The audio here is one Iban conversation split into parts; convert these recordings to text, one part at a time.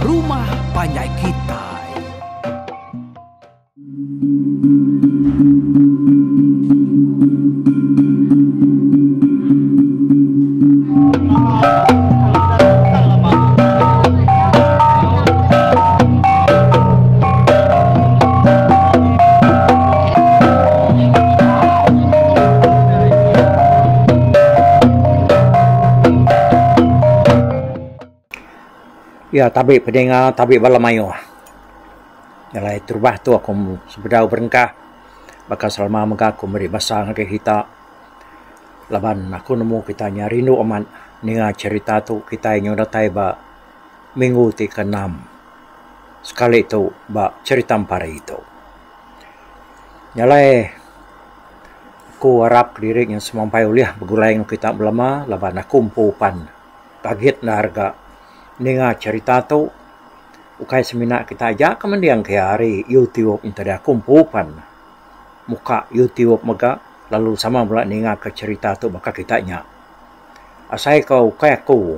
rumah panjai kitai. Iya tabi peninga tabi bala mayuh. Jalai terubah tu aku sebedau berengkah baka selama mega aku meri basa ngagai kita laban aku nemu kita nya rindu amat ninga cherita tu kitai nyau datai ba minggu ti ke enam sekali tu ba cherita empari tu. Jalai aku arap kediri nya semampai ulih begulai enggau kita belama laban aku empu pan tagit enda ga ninga cherita tu ukai semina kita aja ke mending ke iya ari YouTube enti aku empu pan muka YouTube mega lalu sama bela ninga ke cherita tu baka kita nya. Asai ka ukai aku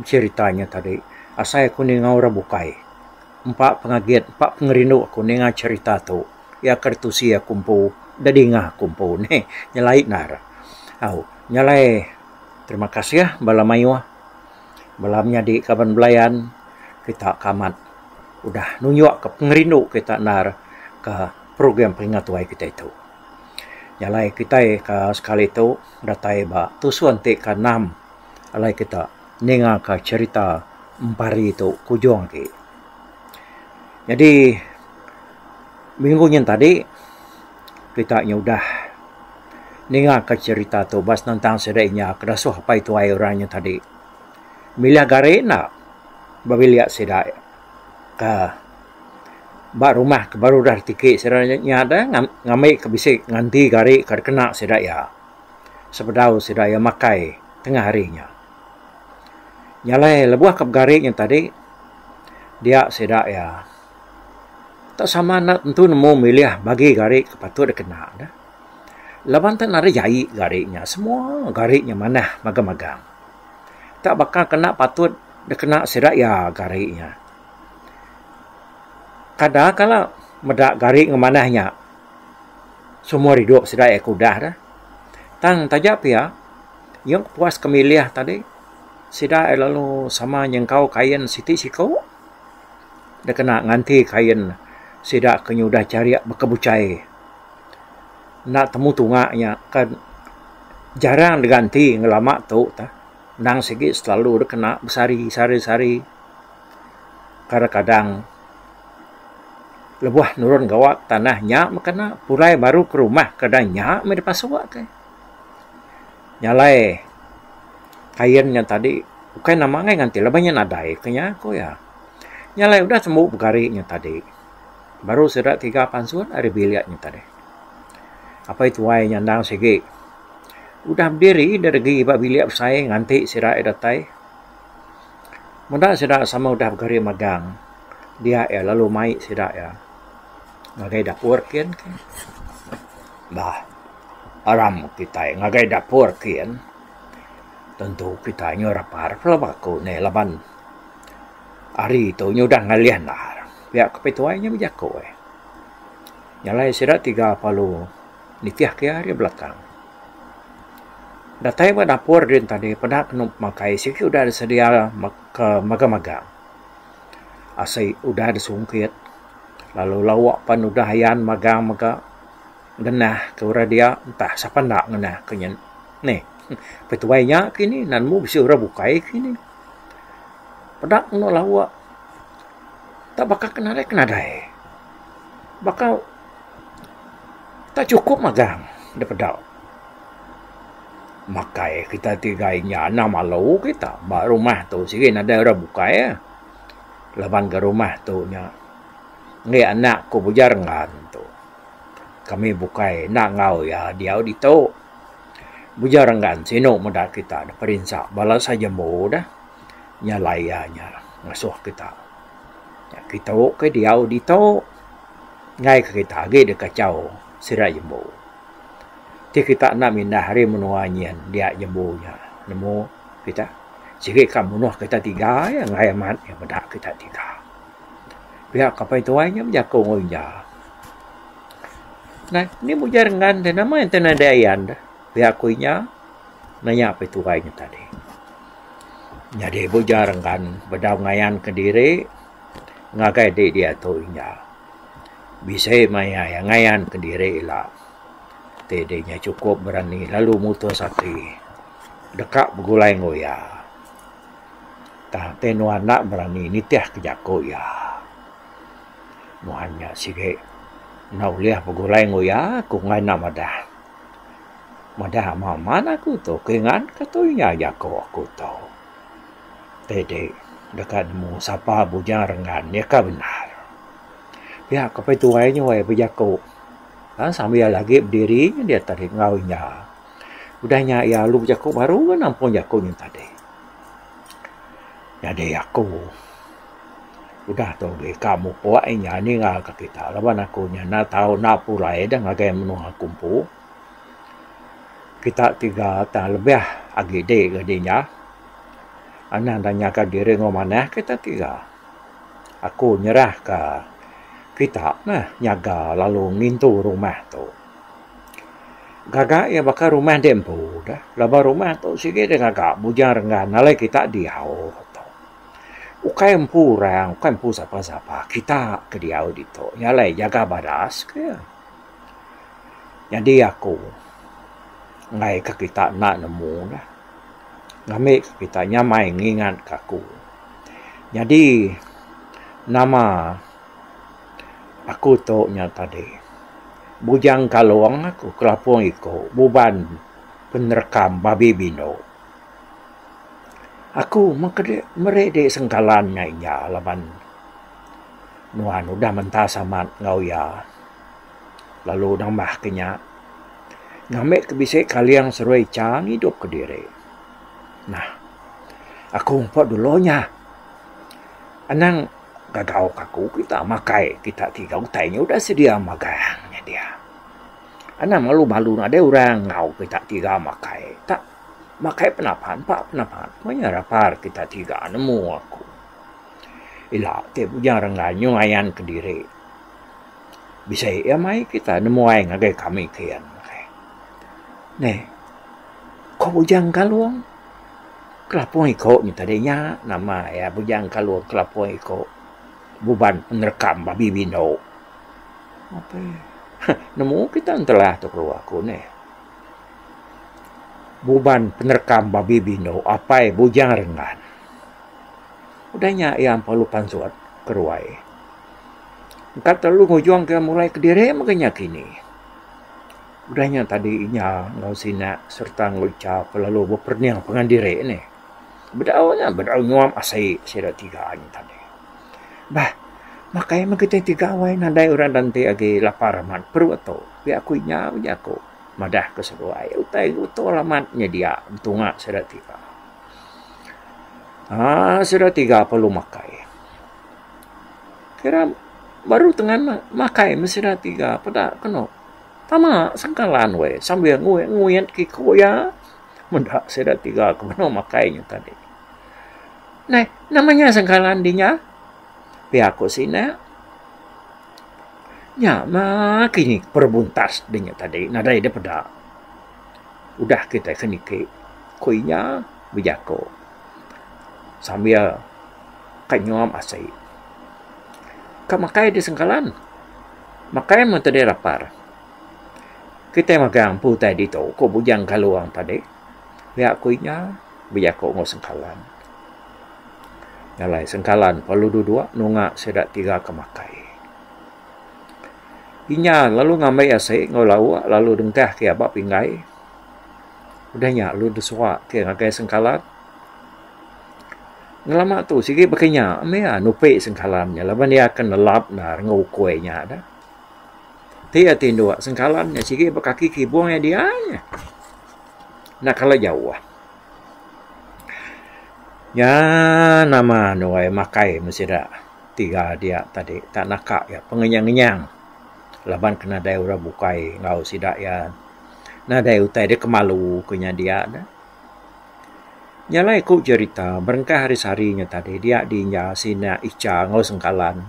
cherita nya tadi asai aku ninga orang bukai. Empa pengagit empa pengerindu aku ninga cherita tu iya ke ditusi aku empu da dinga aku empu neh nyelai endar. Au nyelai terima kasih bala mayuh bala menyadi kaban belayan kita ke amat udah nunjuk ka pengerindu kita endar ke program pengingat tuai kitai tu. Nyelai kitai ke sekali tu datai ba tusun ti ke enam alai kita ninga ka cherita empari tu kujung agi. Nyadi minggu nyin tadi kita nya udah ninga ka cherita tu ba senentang sida inya ke dasuh apai tuai orang nya tadi milih gari enda ba bilik sida ka ba rumah ke baru udah tiki sida nya da ngambi ka bisi nganti gari ka dikena sida iya. Sebedau sida iya makai tengah hari nya. Nya alai lebuh ke begari nya tadi dia sida iya tak sama enda tentu nemu milih bagi gari ke patut dikena ne. Laban te nadai jai gari nya semua gari nya manah magang-magang. Tak baka ke enda patut dikena sida iya gari nya. Kada kala meda gari ngemanah nya. Semua ridup sida iya ke udah dah. Tang taja pia, iya ke puas ke milih tadi, sida iya lalu sama nyengkau kain siti siku dikena nganti kain sida ke nyudah charik bekebuchai. Enda temu tunga nya ke jarang diganti ngelama tu tah. Endang sigi selalu dikena besehari sehari sehari. Kadang-kadang lebuh nurun gawa tanah nya meh kena pulai baru ke rumah kada nya meh dipasuk ke. Nya alai kain nya tadi ukai nama angai nganti laban nya nadai ke nya ku iya. Nya alai udah tembu begari nya tadi baru sida tiga pansut ari bilik nya tadi. Apai tuai nya endang sigi udah bediri da regi ba bilik besai nganti sida iya datai. Meda sida sama udah begari magang dia iya lalu mai sida iya ngagai dapur kin. Bah aram kitai ngagai dapur kin tentu kitai nyau rapar pelaba ku ne laban hari tu nyau udah ngalih endar pia ku pituai nya bejaku. Nya alai sida tiga perlu nitih ke iya ari belakang. Datai ba dapur din tadi peda kenu pemakai sigi udah disedia ke magang-magang. Asi udah disungkit lalu lauk pan udah ayan magang mega ngenah ke orang dia entah sapa enda ngenah ke nyen nih. Pituai nya kini nan mu bisi orang bukai kini. Peda kenu lauk tak baka ke nadai ke nadai. Baka tak chukup magang da peda. Makai kita ti gai nya anang malu kita ba rumah tu sigi nadai orang bukai eh. Laban ga rumah tu nya enggi anak ku Bujar Enggan tu. Kami bukai enda enggau iya diau ditu. Bujar Enggan sinu meda kita da perinsa bala sajembu dah. Nya alai iya nya ngasuh kita. Kitu ke diau ditu enggai ke kita agi da kachau sida jembu. Ti kita enda mindah ari menua nyin dia jembu nya nemu kita sigi ka munuh kita tiga iya enggai amat iya meda kita tiga. Pia ka apai tuai nya bejaku enggau iya. Nah, ni mujah renggan deh nama enti nadai ayan deh. Pia ku inya nanya apai tuai nya tadi. Nyadi bujah renggan bedau ngayan kediri ngagai di diatu inya. Bisi maya iya ngayan kediri ila ti di nya chukup berani lalu mutus ati deka begulai enggau iya. Tang ti nuan enda berani nitih ke jaku iya. Nuan nya sigi enda ulih begulai enggau iya ku enggai enda madah. Madah amat amat aku tu ke ingat ke tu inya jaku aku tu. Ti di deka nemu sapa bujang renggan iya ka bendar. Pia ke apai tuai nya weh bejaku aaa sambil agi bediri nya dia tadi enggau inya. Udah nya iya lalu bejaku baru ga nampung jaku nya tadi. Nyadi aku udah tu agi ka mupuk inya ninga ka kita laban aku nya enda tau enda pulai deh ngagai menua aku empu. Kita tiga tang lebih agi di ga dinya anang da nyaga diri enggau manah kita tiga. Aku nyerah ka kita meh nyaga lalu ngintu rumah tu. Gaga iya baka rumah di empu deh laban rumah tu sigi deh gaga bujang renggan alai kita diau tu. Ukai empu orang ukai empu sapa sapa kita ke diau ditu nya alai jaga badas ke iya. Nyadi aku enggai ka kita enda nemu lah. Ngambi ka kita nyamai ngingat ka aku. Nyadi nama aku tu nya tadi Bujang Kalong aku Kelapong Iko Buban Penerekam Babi Bindu. Aku meh ke meri dek sengkalan nya inya laban nuan udah mentas amat enggau iya. Lalu nambah ke nya, ngambi ke bisi kaling seruai icha ngidup ke diri. Nah, aku empa dulu nya. Anang gagau ke aku kita makai kita tiga utai nya udah sedia magang nya dia. Anang malu malu nadai orang enggau kita tiga makai. Tak makai penapan empa penapan meh rapar kita tiga nemu aku. Ila ti bujang renggan nyung ayan kediri. Bisi iya mai kita nemuai ngagai kami kian. Neh, ko Bujang Kalong. Kelapung iko nya tadi nya nama iya Bujang Kalong Kelapung iko buban penerekam babi bindu. Heh nemu kita entelah tu keluar ku neh. Buban penerekam babi bindu apai Bujang Renggan. Udah nya iya perlu pansut keruai. Engka telu ngujung ke mulai kediri mega nya kini. Udah nya tadi inya enggau sinak sereta enggau icha pelalu beperening pangan diri nih. Bedau nya bedau nyuap asi sida tiga nya tadi. Bah makai meh kitai tiga wai nadai orang da enti agi lapar amat perut tu pia ku inya bejaku madah ke seduai utai betul amat nyedia betunga sida tiga. Aaa sida tiga perlu makai. Kira baru tengan makai meh sida tiga peda kenu tama sengkalan weh sambil nguit nguit ke iku iya meda sida tiga ke benung makai nya tadi. Neh nama nya sengkalan dinya pia ku sina nya mah kini perebuntas dinya tadi nadai dep peda udah kitai ke niki ku inya bejaku sambil. Ka nyuam asi. Ka makai di sengkalan. Makai meh tadi rapar. Kitai magang empu utai ditu ku Bujang Kalong tadi. Pia ku inya bejaku enggau sengkalan. Nya alai sengkalan perlu duduk nunga sida tiga ke makai. Inya lalu ngambi asi enggau lauk lalu dengkah ke iya ba pinggai. Udah nya lalu desua ke ngagai sengkalan. Ngelama tu sigi baka nya meh iya nupi sengkalan nya laban iya akan nelap enda enggau ukui nya dah. Ti iya tinduk sengkalan nya sigi ba kaki kibung iya dia nya. Enda kala jauh. Nya nama nuai makai meh sida tiga dia tadi tak naka iya pengenyang ngenyang laban ke nadai orang bukai enggau sida iya nadai utai deka malu ke nya dia dah. Nya alai ku jerita berengkah ari sehari nya tadi dia dinya sina icha enggau sengkalan.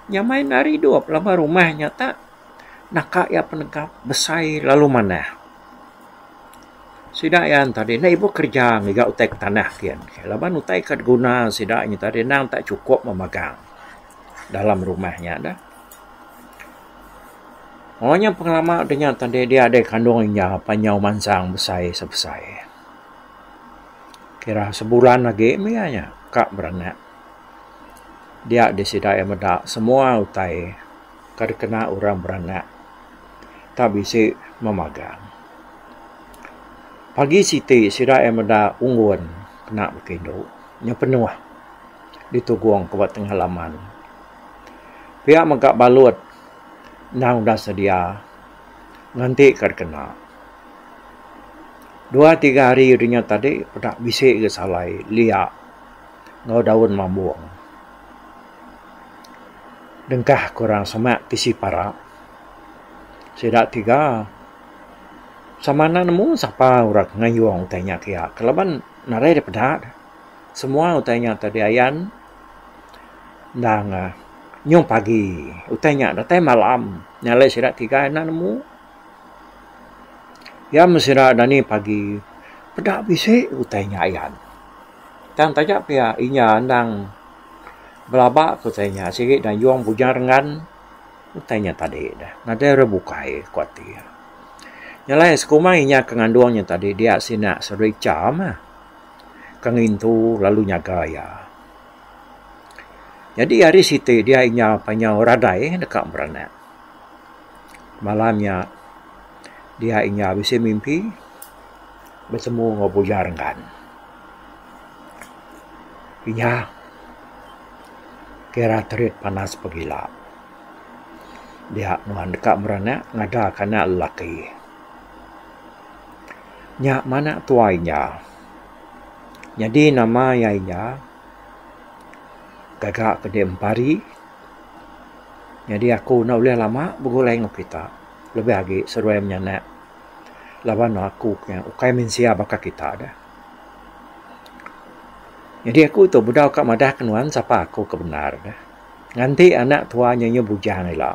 Nyamai enda ari idup laban rumah nya tak naka iya penegap besai lalu manah. Sida iya tadi enda ibuh kereja ngiga utai ke tanah kian laban utai ke diguna sida nya tadi endang tak chukup memagang dalam rumah nya dah. Oh nya pengelama de nya tadi dia deh kandung inya panjau mansang besai sebesai. Kira sebulan agi mih iya nya ka beranak. Dia deh sida iya meda semua utai ke dikena orang beranak tak bisi memagang. Pagi siti sida iya meda unggun kena bekindu nya penuh ditugong ke ba tengah laman. Pia mega balut endang udah sedia nganti ka dikena. Dua tiga hari udah nya tadi peda bisi ga salai lia enggau daun mambung. Dengkah ke orang semak tisi para. Sida tiga sama enda nemu sapa orang ngayung utai nya kiya ke laban nadai deh peda. Semua utai nya tadi ayan endang nyung pagi utai nya datai malam nya alai sida tiga enda nemu. Iya meh sida dani pagi peda bisi utai nya ayan. Tang taja pia inya endang belaba ke utai nya sigi dayung bujang renggan utai nya tadi deh nadai orang bukai ku ati iya. Nya alai sekumbai inya ke ngandung nya tadi dia sina sericha mah ke ngintu lalu nyaga iya. Nyadi hari siti dia inya panyau radai deka beranak. Malam nya dia inya bisi mimpi betemu enggau Bujang Renggan. Inya kira terit panas pegila. Dia nuan deka meranak ngaga ka anak lelaki. Nya manak tuai inya. Nyadi nama iya inya gaga ke dek empari. Nyadi aku enda ulih lama begulai enggau kita lebih agi seruai menyanak laban aku ke ukai mensia baka kita deh. Nyadi aku tu bedau ka madah ke nuan sapa aku ke bendar deh. Nganti anak tua nyenyu bujang ila.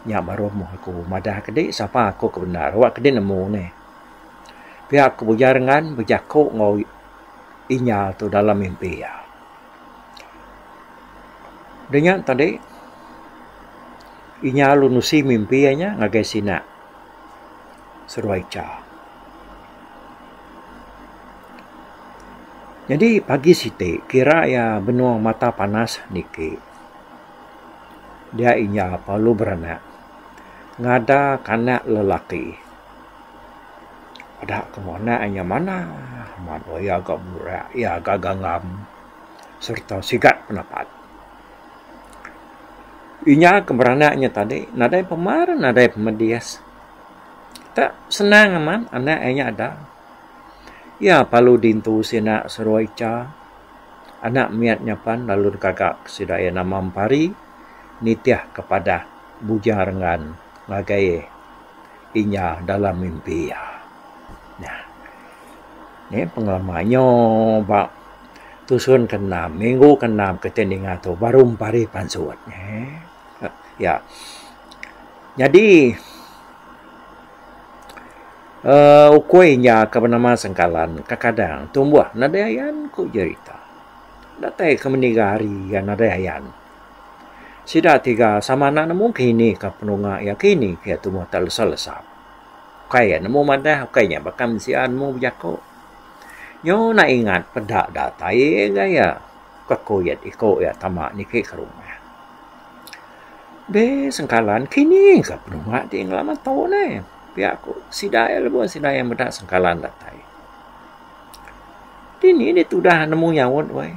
Nya baru meh aku madah ke di sapa aku ke bendar wak ke di nemu neh. Pia ku Bujang Rengan bejaku enggau inya tu dalam mimpi iya. Udah nya tadi inya lalu nusi mimpi iya nya ngagai sina seduai icha. Nyadi pagi siti kira iya benung mata panas niki dia inya perlu beranak ngada ka anak lelaki. Peda ke anak inya manah amat iya ga burak iya ga gangam sereta sigat penapat. Inya ke beranak nya tadi nadai pemar nadai pemedis. Tak senang amat anak iya nya ada. Iya perlu dintu sina seruai icha. Anak mit nya pan lalu digaga sida iya nama Empari nitih ke padah Bujang Renggan ngagai inya dalam mimpi iya. Nya. Ni pengelama nyo ba tusun ke enam minggu ke enam kite ninga tu baru Empari pansut. Ya. Nyadi uhh ukui inya ke benama Sengkalan kekadang tumbuh nadai ayan ku jerita. Datai ke meniga hari iya nadai ayan. Sida tiga sama enda nemu kini ka penunga iya kini ke iya tumbuh tak lesap-lesap. Ukai iya nemu madah ukai nya baka mensia nemu bejaku. Nyu enda ingat peda datai ga iya ke kuyit iku iya tama niki ke rumah. Deh sengkalan kini ka penunga ti ngelama tu neh pia ku sida iya lebuh sida iya meda sengkalan datai. Dini deh tudah nemu nyaut weh.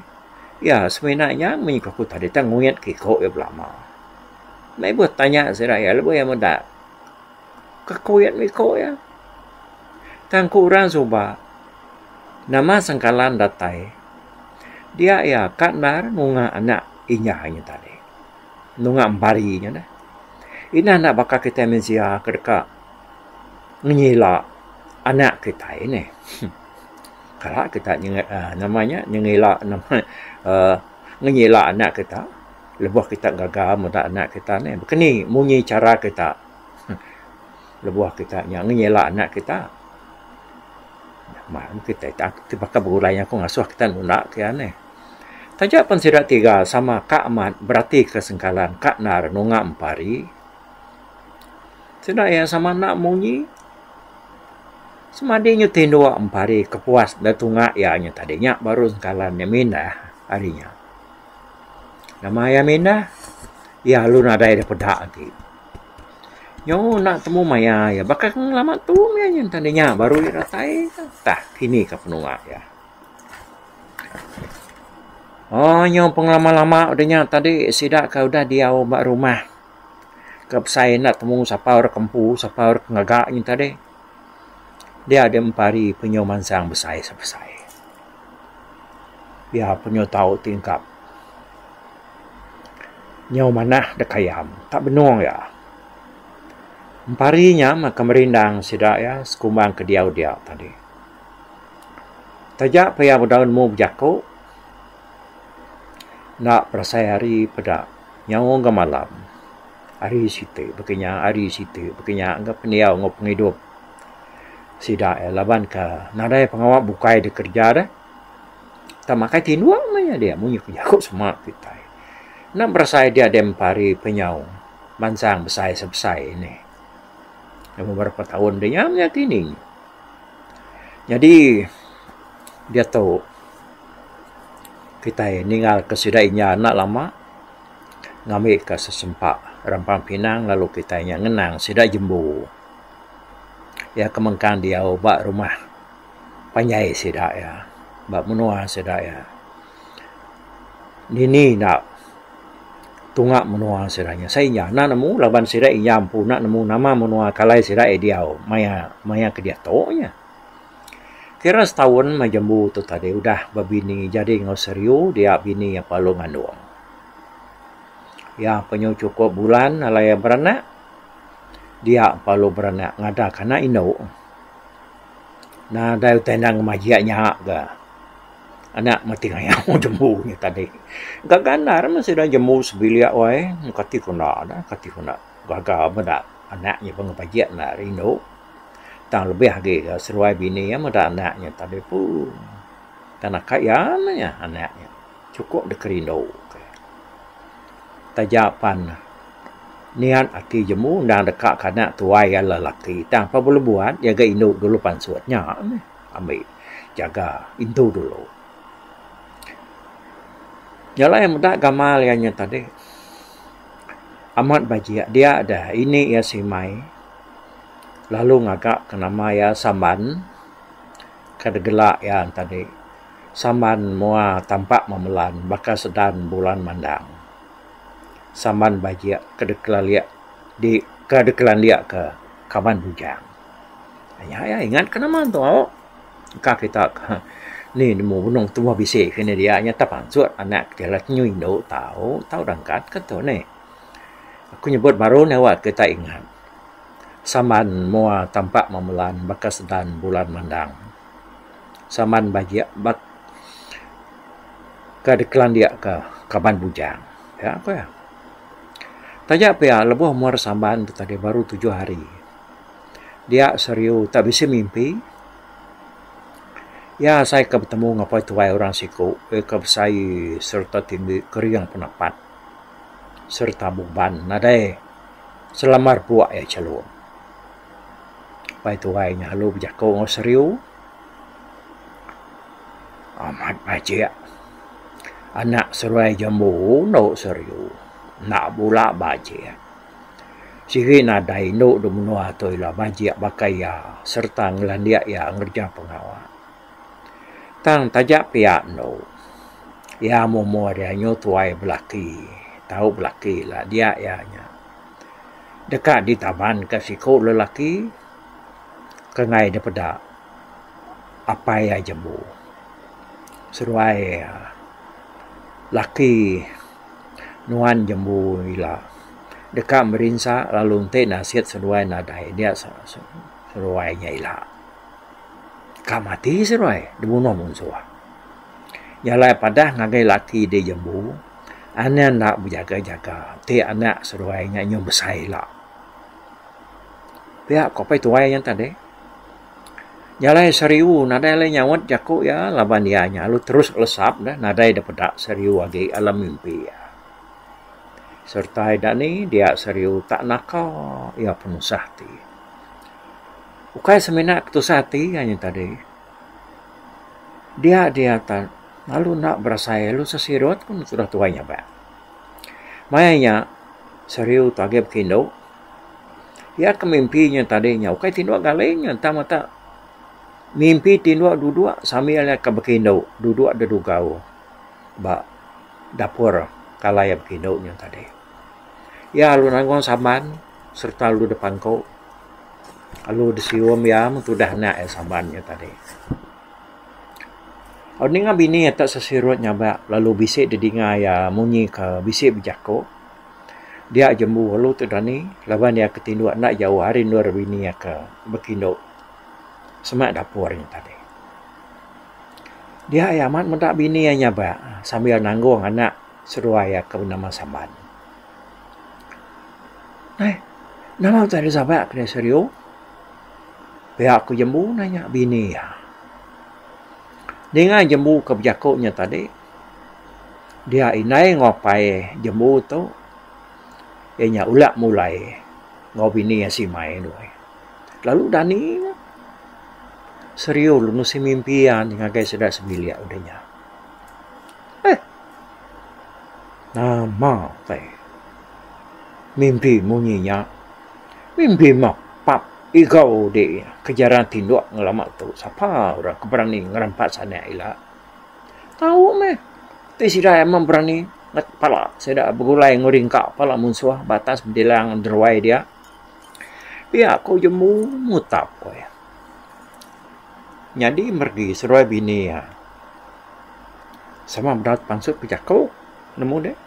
Iya semina nya mih ku aku tadi tang nguit ke iko iya belama. Meh buh tanya sida iya lebuh iya meda ke kuit mih iko iya. Tang ku orang suba nama sengkalan datai dia iya ka endar nunga anak inya nya tadi. Nunga empari nya deh. Inah enda baka kitai mensia ke deka ngenyila anak kitai neh. Kala kita nyenge uhh nama nya nyengila nama uhh ngenyila anak kita. Lebuh kita gaga meda anak kita nih baka ni munyi chara kita lebuh kita nya ngenyila anak kita. Mah kitai ti baka begulai aku ngasuh kita nunda ke iya nih. Taja pen sida tiga sama ka amat beratika sengkalan ka endar nunga empari. Sida iya sama enda munyi. Semadi nyu tinduk empari kepuas da tunga iya nya tadi nya baru sengkalan nya mindah ari nya. Nama iya mindah, iya lalu nadai da peda agi. Nyu enda temu maya iya baka ke ngelama tu meh iya tadi nya baru iya datai tah kini ka penunga iya. Oh nyu pengelama lama udah nya tadi sida ke udah diau ba rumah ke besai enda temu sapa orang ke empu sapa orang ke ngaga nya tadi. Dia deh empari penyu mansang besai sebesai. Iya penyu tau tingkap. Nyau manah da kayam tak benung iya. Empari nya meh ke merindang sida iya sekumbang ke diau dia tadi. Taja pa iya bedau nemu bejaku enda berasai hari peda nyau ga malam. Hari siti baka nya hari siti baka nya ga pendiau enggau pengidup. Sida iya laban ka nadai pengawa bukai da kerja deh. Tang makai tinduk meh iya dia munyi ku jaku sema kitai. Enda berasai dia deh empari penyau mansang besai sebesai nih. Dah beberapa taun da nya meh kini. Nyadi diatu kitai ninggal ke sida inya enda lama ngambi ka sesempa rampang pinang lalu kitai nya ngenang sida jembu. Iya ke mengkang diau ba rumah panjai sida iya ba menua sida iya. Dini enda tunga menua sida nya. Sai inya enda nemu laban sida inya empu enda nemu nama menua kalai sida iya diau maya maya ke diatu nya. Kira setaun meh jembu tu tadi udah bebini jadi enggau seriu dia bini iya perlu ngandung. Iya penyu chukup bulan alai iya beranak. Dia perlu beranak ngada ka anak indu. Nadai utai enda ngemajik nya ga anak meti ngayau jembu nya tadi. Gaga endar meh sida jembu sebilik wai kati ku enda da kati ku enda gaga meda anak nya pengepajik enda rindu. Tang lebih agi ga seduai bini iya meda anak nya tadi pun tang naka iya meh anak nya chukup dikerindu. Taja pan niat ati jemu endang deka ke anak tuai iya lelaki tang pa bulu buat iya ga indu dulu pansut nya meh ambi jaga intu dulu. Nya alai meda gamal iya nya tadi amat bajik dia deh ini iya simai lalu ngaga ke nama iya Samban ke degela iya tadi. Samban mua tampak memelan baka sedan bulan mandang. Samban bajik ke dikelandik di ke dikelandik ke kaban bujang. Nya iya ingat ke nama tu au. Engka kita ke ni nemu benung tumbuh bisi kini dia nya tak pansut anak ti ila nyu indu tau tau dangkat ke tu neh. Aku nyebut baru ne awak kita ingat. Samban mua tampak memelan baka sedan bulan mandang. Saman bajik bak ke dikelandik ke kaban bujang. Pia ku iya. Taja pia lebuh umur Samban tu tadi baru tujuh hari. Dia seriu tak bisi mimpi. Iya asai ke betemu ngapai tuai orang siku iya ke besai sereta tinggi kering penapat sereta buban nadai selambar puak iya chelum. Pai tuai nya lalu bejaku enggau seriu. Amat bajik anak seruai jembu endo seriu enda bula bajik. Sigi nadai indu da menua tu ila bajik baka iya sereta ngelandik iya ngereja pengawa. Tang taja pia endo iya mung-mung iya nyu tuai belaki tau belaki la dia iya nya. Deka ditabanka siku lelaki ke enggai dipeda apai iya jembu. Seduai laki nuan jembu ila deka merinsa lalu enti nasit seduai nadai dia seduai nya ila. Ka mati seduai dibunuh munsuh. Nya alai padah ngagai laki di jembu. Anang enda bejaga-jaga ti anak seduai nya nyau besai ila. Pia ko apai tuai nya tadi. Nya alai Seriu nadai alai nyaut jaku iya laban iya nya lalu terus lesap ne nadai da peda Seriu agi alam mimpi iya. Sereta ida ni dia Seriu tak naka iya penusah ti. Ukai semina ketusah ati iya nya tadi. Dia dia ta lalu enda berasai lalu sesirut pun sudah tuai nyabak. Maya nya Seriu tu agi bekindu. Iya ke mimpi nya tadi nya ukai tinduk galing nya tang mata mimpi tinduk duduk sambil iya ke bekindu duduk dedugau ba dapur kalai iya bekindu nya tadi. Iya lalu nanggung samban sereta lalu dipangku lalu disium iya meh tudah anak iya samban nya tadi. Ninga bini iya te sesirut nyabak lalu bisi didinga iya munyi ke bisi bejaku. Dia jembu lalu tu dani laban iya ke tinduk enda jauh ari endur bini iya ke bekindu semak dapur nya tadi. Dia iya amat meda bini iya nyabak sambil nanggung anak seduai iya ke benama Samban. Nai nama utai da sabak ke deh Seriu? Pia ku jembu nanya bini iya. Ninga jembu ke bejaku nya tadi. Dia indai enggau apai jembu tu iya nya ulak mulai enggau bini iya simai duai. Lalu dani ne seriu lalu nusi mimpi iya ngagai sida sebilik udah nya. Eh nama utai mimpi munyi nya mimpi mapap igau di ke jarang tinduk ngelama tu sapa orang ke berani ngerampas anak ila. Tau meh ti sida emang berani nget pala sida begulai enggau ringka pala munsuh ba atas bedilang deruai dia. Pia ku jemu mutap ku iya. Nyadi meregi seduai bini iya sama meda pansut bejaku nemu deh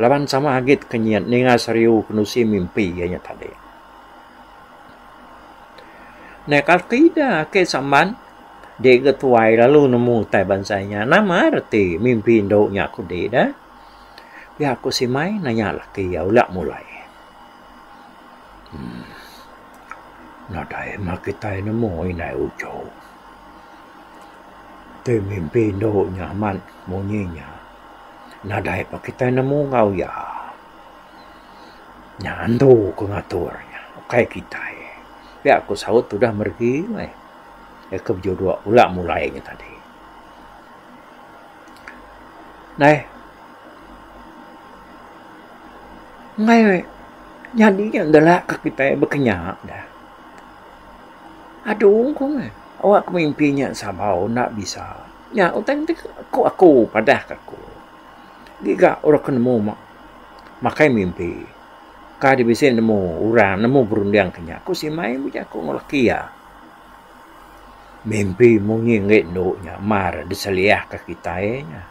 laban sama agi tekenyit ninga seriu kenusi mimpi iya nya tadi. Nek ati da ake samban Di ga tuai lalu nemu utai bansa nya nama reti mimpi indu nya ku di da. Pia ku Simai nanya laki iya ula mulai. Uhh nadai mah kitai nemu indai uchu. Ti mimpi indu nya amat munyi nya nadai pa kitai nemu enggau iya. Nya andu ke ngatur nya ukai kitai. Pia ku saut tudah meregi meh. Iya ke bejuduk ula mulai nya tadi. Nai enggai nyadi nya dela ka kitai bekenya da. Adu ku meh awak ke mimpi nya sabau enda bisa. Nya utai ti ku aku padah ka aku. Giga orang ke nemu makai mimpi. Ka deh bisi nemu orang nemu berunding ke nya ku simai bejaku enggau laki iya. Mimpi munyi enggi endu nya mar diseliahka kitai nya.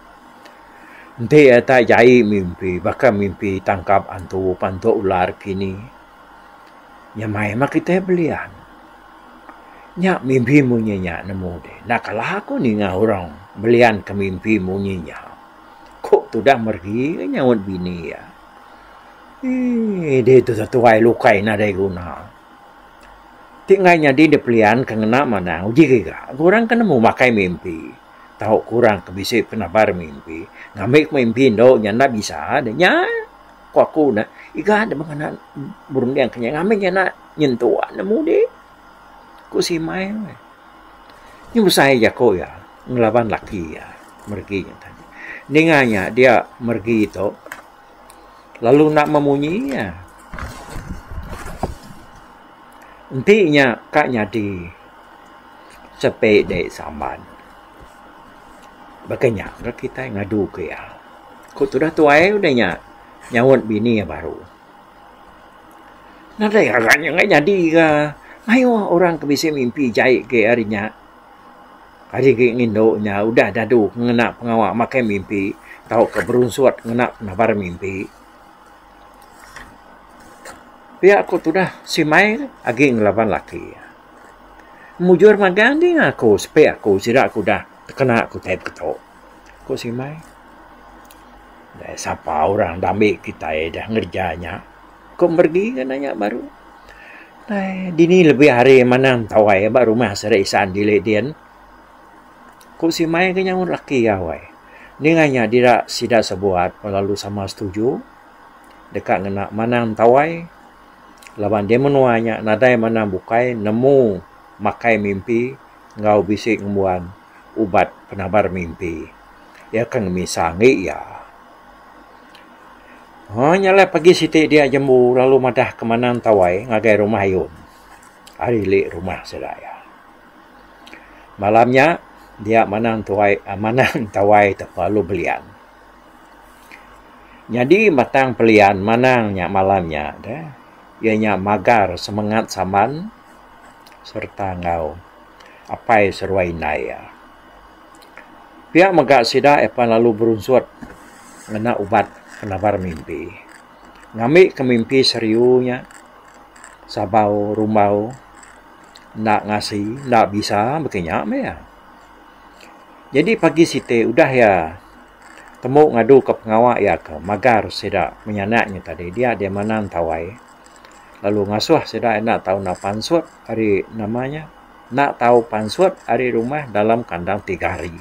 Enti iya tak jai mimpi baka mimpi tangkap antu pantuk ular kini nyamai mah kitai belian. Nya mimpi munyi nya nemu deh enda kala ku ninga orang belian ke mimpi munyi nya. Ku tudah meregi nyaut bini iya. Eii deh tu tuai lukai nadai guna. Ti enggai nyadi dipelian ke ngena manang uji giga ke orang ke nemu makai mimpi tau ke orang ke bisi penabar mimpi ngambi ke mimpi endo nya enda bisa deh nya ku aku ne iga ne meh ngena berunding ke nya ngambi nya enda nyentuk nemu deh ku Simai meh. Nyu besai jaku iya ngelaban laki iya meregi nya tadi. Ninga nya dia meregi tu. Lalu enda memunyi iya. Enti nya ka nyadi sepi dei samban. Baka nya ga kitai ngadu ke iya. Ku tudah tuai udah nya nyaut bini iya baru. Nadai ga nya enggai nyadi ga mayuh orang ke bisi mimpi jai ke ari nya. Ari agi ngindu nya udah dadu ngena pengawa makai mimpi tauka berunsut ngena penabar mimpi. Pia ku tudah Simai agi ngelaban laki iya. Mujur magang dinga aku sepi aku sida ku udah tekena ku tai beketu, ku Simai. Deh sapa orang da ambi kitai dah ngereja nya. Ku Mergi ga nanya baru. Deh dini lebih hari manang tawai ba rumah sida isan dili din. Ku Simai ga nyaut laki iya wai. Ninga nya dira sida sebuat lalu sama setuju deka ngena manang tawai laban di menua nya nadai manang bukai nemu makai mimpi enggau bisi ngembuan ubat penabar mimpi. Iya ke ngemisa enggi iya. Haa nya alai pagi siti dia jembu lalu madah ke manang tawai ngagai rumah ayum ari ili rumah sida iya. Malam nya dia manang tuai manang tawai tu lalu belian. Nyadi batang pelian manang nya malam nya deh iya nya magar semengat saman sereta enggau apai seruai indai iya. Pia mega sida apan lalu berunsut ngena ubat penabar mimpi. Ngambi ke mimpi seriu nya sabau rumbau enda ngasi enda bisa baka nya meh iya. Nyadi pagi siti udah iya tembu ngadu ke pengawa iya ke magar sida menyanak nya tadi dia dia manang tawai lalu ngasuh sida enda tau enda pansut ari nama nya. Enda tau pansut ari rumah dalam kandang tiga hari.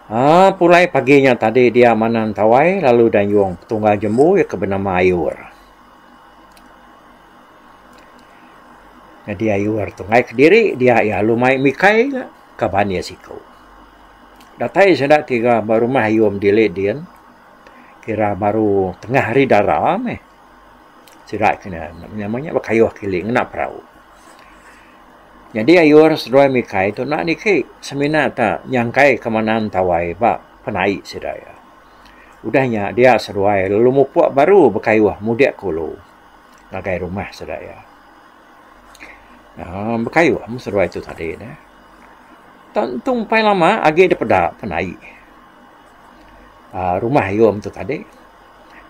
Aaa pulai pagi nya tadi dia manang tawai lalu dayung petunggal jembu iya ke benama Ayur. Nyadi Ayur tu ngai kediri dia iya lalu mai mikai ga kaban iya siku. Datai sida tiga ba rumah Ayum dili din kira baru tengah hari dara meh. Sida ke nama nya bekayuh kili ngena perau. Nyadi ayur seduai mikai tu enda niki semina te nyangkai ke manang tawai ba penai sida iya. Udah nya dia seduai lalu mupuk baru bekayuh mudik ke ulu ngagai rumah sida iya. Aaa bekayuh meh seduai tu tadi neh. Tentu empai lama agi dipeda penai aaa rumah ayum tu tadi.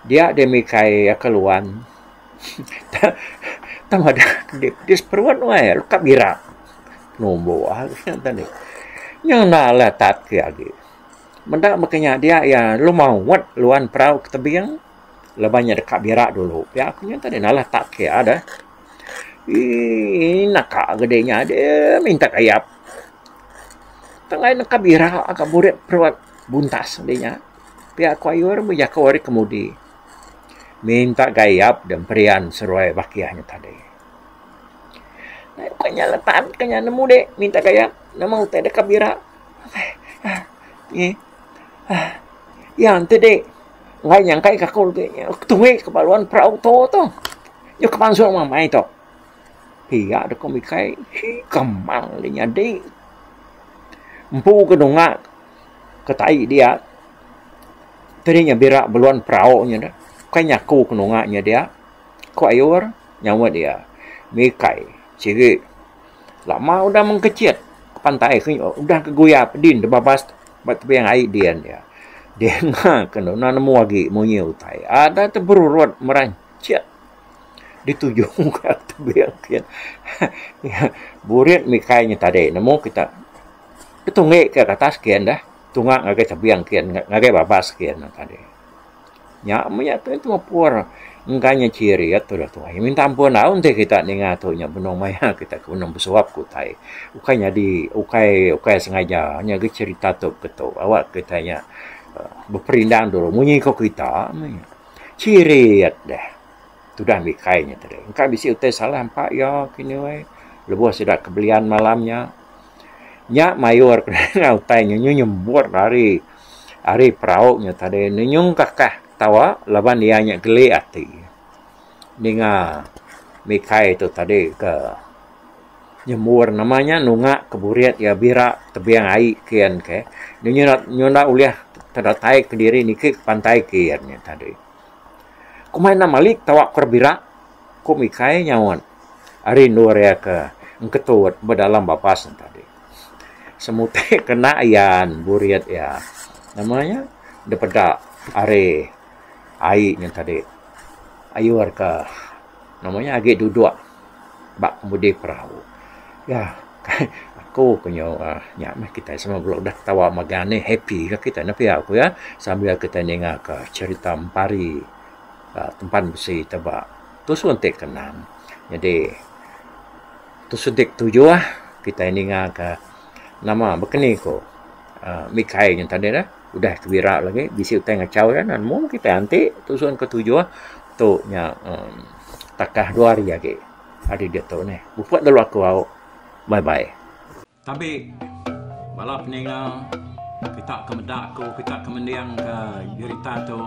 Dia deh mikai ke luan tang madah pedis perut weh leka bira numbo tadi. Nyau enda alai tat ke agi. Meda meka nya dia iya lalu maut luan perau ke tebing laban iya deka bira dulu pia ku nya tadi nalah tat ke iya deh. Eii naka ga deh nya deh minta gayap. Tang ai neka bira ka burit perut buntas deh nya. Pia ku ayur bejaku ari kemudi minta gayap da emperian seruai bakih nya tadi. Ku nya letan ka nya nemu de minta gayap nama utai deka bira iya enti de enggai nyangkai ka aku legi tungi ka baluan perau tu tu nyau ke pansut mamai tu. Pia deka mikai gamal ne nyadi empu ke nunga. Ke tai dia tadi nya bira beluan perau nya dah bukai nya aku ke nunga nya dia ku ayur nyaut iya mikai sigi lama udah mengkechit ke pantai ke udah ke guyap din da babas ba tebing ai din dia dinga ke enda nemu agi munyi utai ada te berurut meranchit dituju ka tebing kin burit mikai nya tadi nemu kita. Betunggi ke atas kian dah tunga ngagai tebing kian ngagai babas kian ne tadi. Nya meh nya tu mepur enggai nya ciri tu dah tuai. Minta ampun au enti kita ninga tu nya benung maya kita ke benung besuap ke utai. Ukai nyadi ukai ukai sengaja nya agi cerita tu ke tu awak kita nya beperindang dulu munyi ko kita meh nya. Cirit deh. Tudah mikai nya tadi. Engka bisi utai salah empa iya kini weh. Lebuh sida ke belian malam nya. Nya mayur kena utai nya nyu nyembur ari ari perau nya tadi nyu kakah ketawa laban iya nya geli ati. Ninga mikai tu tadi ke nyembur nama nya nunga ke burit iya bira tebing ai kian ke. Nyu enda ulih tedatai kediri niki ke pantai kian nya tadi. Kumai enda mali tawa ke bira, ku Mikai nyaut ari endur iya ke engketut ba dalam babas ne tadi. Semuti kena ayan burit iya nama nya dipeda ari ai nya tadi ayur ke nama nya agi duduk ba kemudi perau. Ya. Ku ku nyu uhh nya meh kitai semua bela udah ketawa magang nih happy ga kitai ne pia ku iya sambil kitai ninga ka cherita empari uhh tempan besi teba tusun ti ke enam. Nyadi tusun ti ketujuh kitai ninga ka nama baka ni ku uhh Mikai nya tadi ne udah kebira lagi bisi utai ngachau iya nemu kitai anti tusun ke tujuh tu nya uhh takah dua hari agi ari diatu neh. Beput dulu aku au. Bye bye. Tabi bala peninga kita ke meda aku kita ke mending ke jerita tu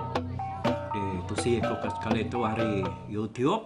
di tusi aku ke sekali tu ari YouTube.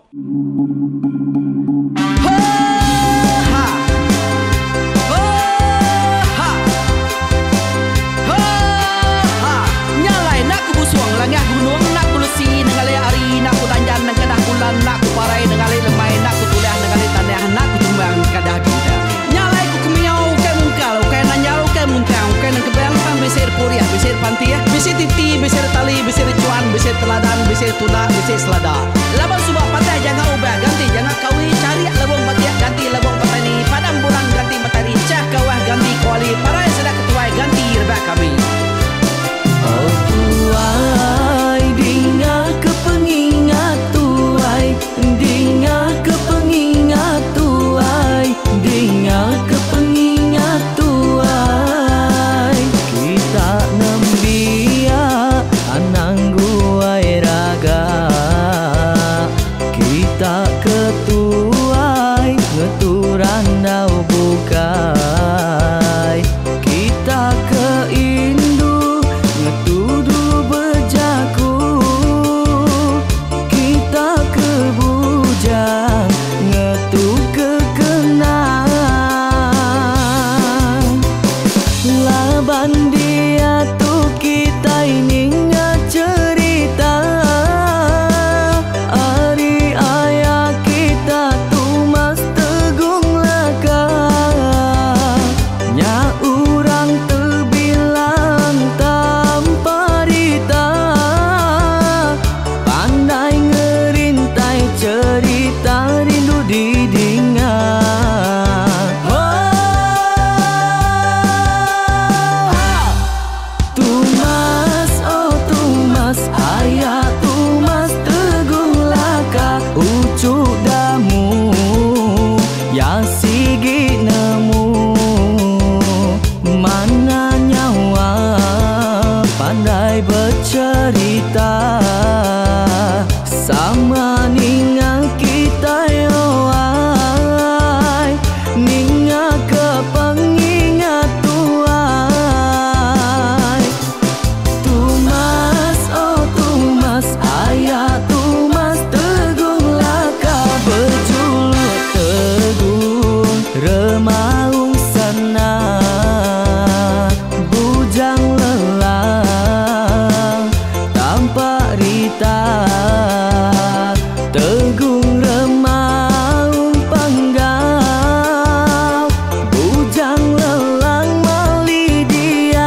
Nya alai enda ku busung langah gunung enda ku lesi nengali hari enda ku danjan nengkedah bulan enda ku parai nengali lemai enda ku tulah nengali tanah enda ku tumbang kadah bintang. Nya alai ku kemiau ukai mungkal ukai nanjal ukai muntang ukai nengkebang tang bisi repurih bisi repantih bisi titi bisi retali bisi rechuan bisi teladan bisi tunda bisi selada. Laban suba patah janga ubah ganti janga kawi charik lebung batik ganti lebung petani padam bulan ganti matari chah kawah ganti kuali parai sida ketuai ganti rebak kami. Oh tuai dinga ke pengingat tuai dinga ke pengingat tuai dinga ke pengingat tuai kita nembiak anang guai raga kita ke tuai ngetu randau bukai kita ke indu ngetu dulu bejaku kita ke bujang ngetu ke kenang laban diatu kitai ninga cherita ari aya kita Tumas Tegung Laka nya orang tebilang tanpa rita pandai ngerintai cherita rindu didinga. Tumas oh Tumas aya Tumas Tegung Laka uchu damu ya sigi nemu mana nyawa pandai becherita sama ninga kitai oai ninga ke pengingat tuai. Tumas oh Tumas aya Tumas Tegung Laka bejuluk Tegung Remaung Sana Bujang Lelang Tampak Rita Tegung Remaung Panggau Bujang Lelang Mali Diau.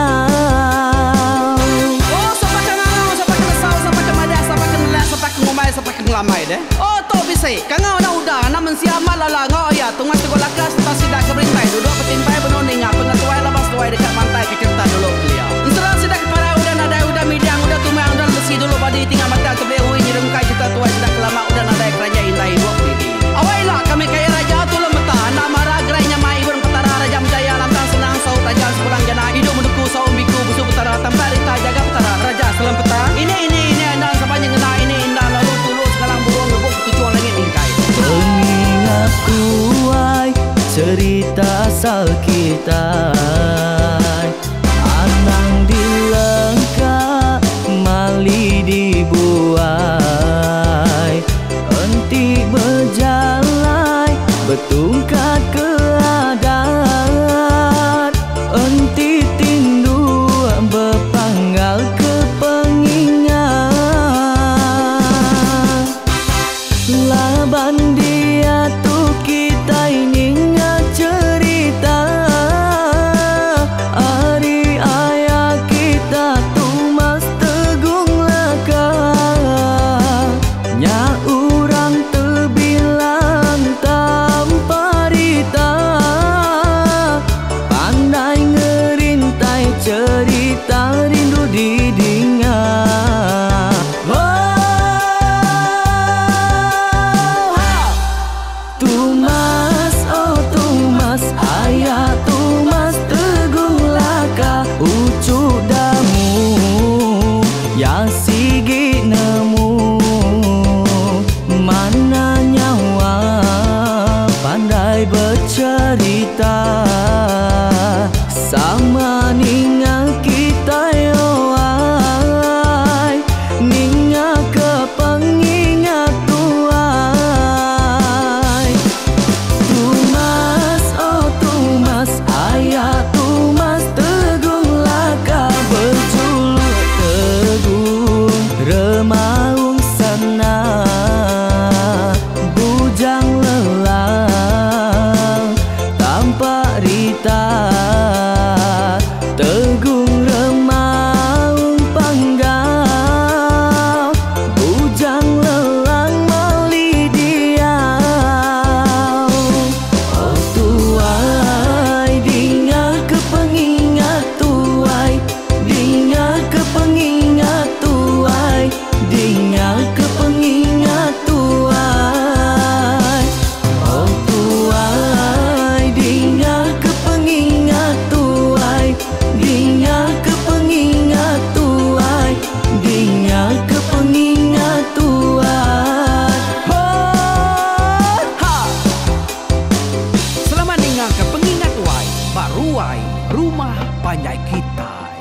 Oh sapa ke ngangau sapa ke nesau sapa ke madah sapa ke nelak sapa ke ngumbai sapa ke ngelamai deh. Oh tu bisi kangau enda udah anak mensia amat lala enggau iya tungai teguk laka sereta sida ke berintai duduk betimpai benung ninga pengetuai laban seduai deka mantai ke cherita dulu kelia. Ensera sida ke parai udah nadai udah midang udah tumang udah lesi dulu badi tinggal matang tebeli ui nyerungkai cherita tuai sida ke lama udah nadai keranjai indai ibuk didi. Awai ila kami kaya raja tulung meta anak mara gerai nyamai ibun petara raja menjaya lantang senang saut raja sepulang jana idup menuku saum biku busu petara tampak rita jaga petara raja selam peta ini ini ini endang sapa nyengena ini indah lalu tulu sengalang burung ngebuk ketuchung langit mingkai. Pengingat tuai. Ruai Rumah Panjai Kitai.